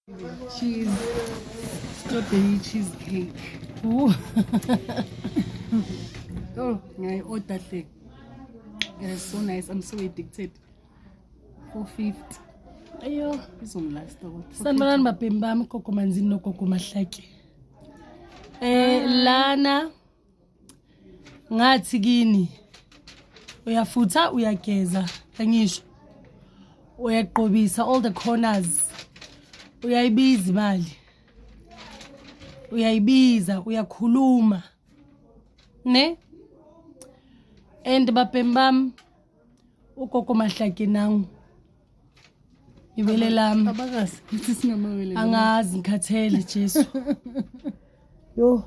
Cheese, strawberry cheesecake. Ooh. Oh, ngiyayi-order hle. It is so nice. I'm so addicted. 450. Ayo. Izongilasta kodwa. Sanibonani babhemi bami gogo Manzini nogogo Mahlake. Lana ngathi kini uyafutha uyageza angisho uyaqobisa all the corners uyayibiza imali uyayibiza uyakhuluma ne and babhemi bami ugogo Mahlake nangu ibele lami Abakazi ngithi singamawele. Angazi ngikhathele Jesu. Yo.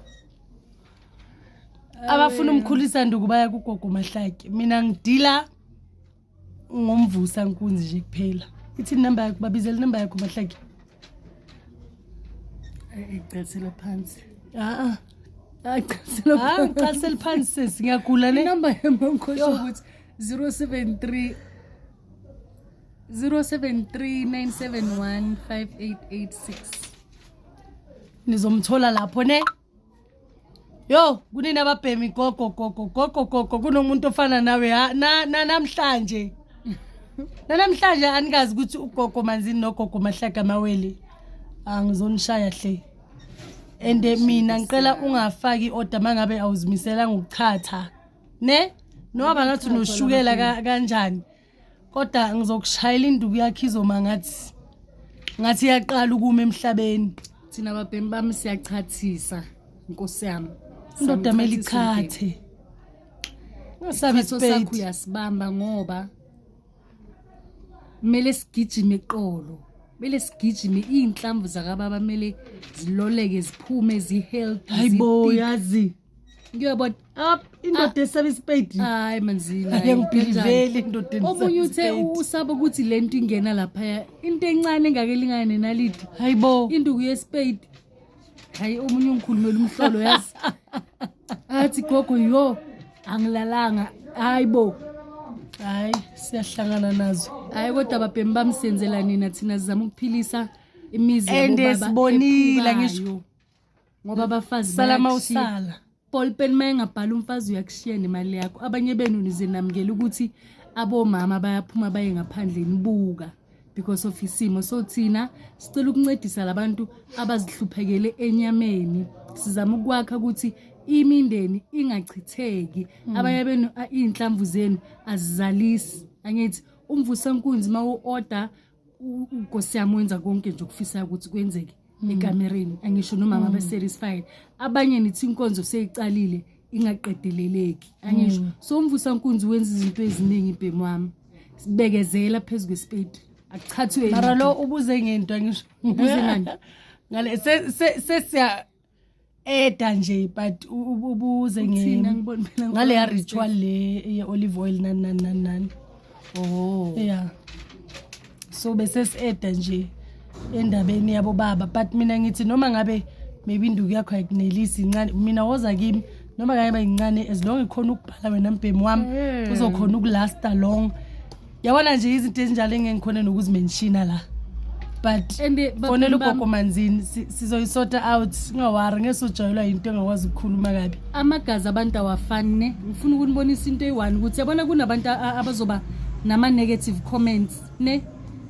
Abafuna umkhulisa nduku baya kugogo Mahlake. Mina ngidila ngomvusa nkunzi nje kuphela. Ithi inamba yakho babizela inamba yakho Mahlake. Iqalisela phansi. Ah ah. Iqalisela ah. phansi. Ngiqalisela phansi sisi ngiyagula ne. Inamba yami ngikhohlwa ukuthi 073 0739715886. Nizomthola lapho ne. Yo, kunini ababhemi gogo gogo gogo gogo kunomuntu ofana nawe ha na na namhlanje. Namhlanje anikazi ukuthi ugogo Manzini nogogo Mahlaka Mawele angizonishaya hle. And mina ngicela ungafaki order mangabe awuzimisela ngokuchatha. Ne? Noma ngathi unoshukela kanjani. Kodwa ngizokushayela induku yakhe izoma ngathi ngathi iyaqala ukuma emhlabeni. Thina babhemi bami siyachathisa nkosi yami. Indoda mele ichathe. Ungasabi Isiphetho sakho isipedi. uyasibamba ngoba kumele sigijime eqolo. Kumele sigijime iy'nhlamvu zakababa kumele ziloleke ziphume zi-healthy. Hayibo zi-thick. yazi. Ngiyabona. Up indoda esaba isipedi. Hayi Manzini. Ayangibhiliveli indoda esaba Omunye uthe isipedi. usaba ukuthi le nto ingena laphaya into encane engakelingane nenaliti Hayibo. induku yesipeyidi. Hayi omunye ungikhulumela umhlolo yazi. Athi gogo yo angilalanga. Hayi bo. Hayi siyahlangana nazo. Hayi kodwa babhemi bamsenzela nina thina sizama ukuphilisa imizi And yabobaba sibonile ephukayo. ngisho. Ngoba abafazi Sala bayakushiya. mawusala. Ballpen uma engabhala umfazi uyakushiya nemali yakho. Abanye benu nize namukela ukuthi abomama bayaphuma baye ngaphandle nibuka because of isimo. So thina sicela ukuncedisa labantu abazihluphekele enyameni. Sizama ukwakha ukuthi imindeni ingachitheki. Abanye benu iy'nhlamvu zenu azizalisi. Angithi umvusa nkunzi uma u-order uNkosi yami wenza konke nje okufisayo ukuthi kwenzeke ekamereni. Angisho nomama be-satisfied. Abanye nithi inkonzo seyicalile ingaqedeleleki. Angisho. So umvusa nkunzi wenza izinto eziningi ibhemu wami. Sibekezela phezu kwesipedi. Akuchathwe. Mara lo ubuze ngento angisho. Ubuze ngani? Ngale sesiya eda nje but ubuze Uthini angiboni phela ngale ya ritual le ye olive oil nani nani nani nani. Oh. Yeah. So bese sieda nje endabeni yabo baba but mina ngithi noma ngabe maybe induku yakho ayikunelisi incane mina woza kimi noma ngabe bayincane as long ikhona ukubhala wena mbhemi wami uzokhona ukulasta long. Yabona nje izinto ezinjalo engengikhona nokuzimenshina la. But And fonela ugogo Manzini sizoyisota out ungawari ngeke sojayelwa into engakwazi ukukhuluma kabi. Amagazi abantu awafani ne. Ngifuna ukunibonisa into eyi-one ukuthi yabona kunabantu abazoba nama-negative comments ne.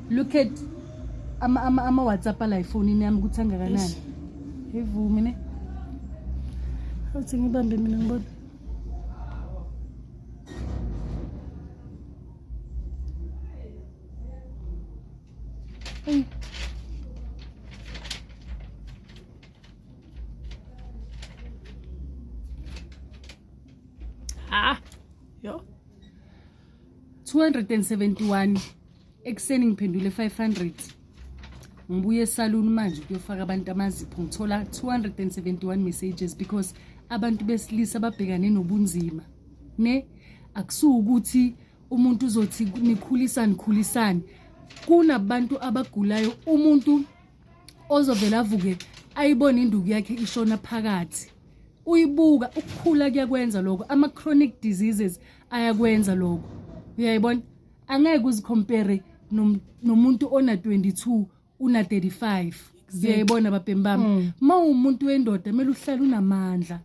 Look at ama-WhatsApp ala efonini yami ukuthi angakanani. Ivumi ne. Awuthi ngibambe mina ngibone. Hey. Ah. Yo. 271 ekuseni ngiphendule 500. Ngibuye esaluni manje ukuyofaka abantu amazipho ngithola 271 messages because abantu besilisa babhekane nobunzima. Ne akusukuthi umuntu uzothi nikhulisani khulisani. Kunabantu abagulayo umuntu ozovela avuke ayibone induku yakhe ishona phakathi. Uyibuka ukukhula kuyakwenza lokho, ama chronic diseases ayakwenza lokho. Uyayibona? Angeke uzicompare nomuntu ona 22 una 35. Uyayibona babhemi bami, uma uwumuntu wendoda kumele uhlale unamandla.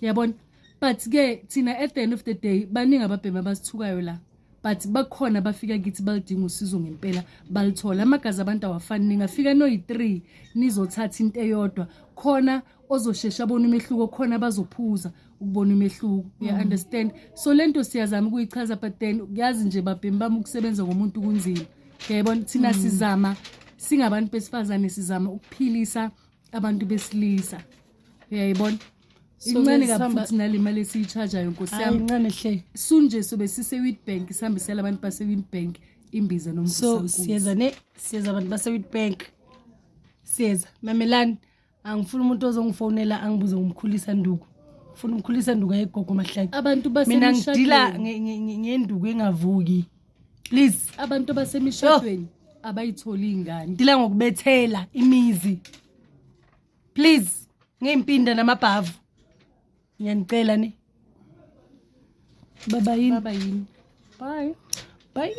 Yabona, but ke thina at the end of the day baningi ababhemi abasithukayo la, but bakhona bafika kithi balidinga usizo ngempela, balithola. Amagazi abantu awafani, ningafika noyi-3 nizothatha into eyodwa, khona ozoshesha abona umehluko, khona bazophuza ukubona umehluko, you understand? So lento siyazama ukuyichaza, but then kuyazi nje babhemi bami, ukusebenza ngomuntu kunzima, uyayibona. Thina sizama singabantu besifazane, sizama ukuphilisa abantu besilisa, uyayibona. So Incane ke kabi futhi nale mali esiyi-charge-ayo, nkosi Hayi, yami. Incane hle. Sunje sobe sise-Witbank, sihambisela abantu base-Witbank imbiza So nomvusankunzi. Siyeza ne, siyeza abantu base-Witbank, siyeza. Mamelani, angifuni umuntu ozongifonela angibuze ngomkhulisa nduku. Ngifuna umkhulisa nduku ayegogo Mahlaki. Abantu Mina ngidila basemishadweni ngenduku engavuki, please. Abantu basemishadweni abayitholi iy'ngane. Ngidila ngokubethela imizi, please, ngey'mpinda namabhavu. Ngiyanicela ne. Baba yini? Baba yini? Bye. Bye.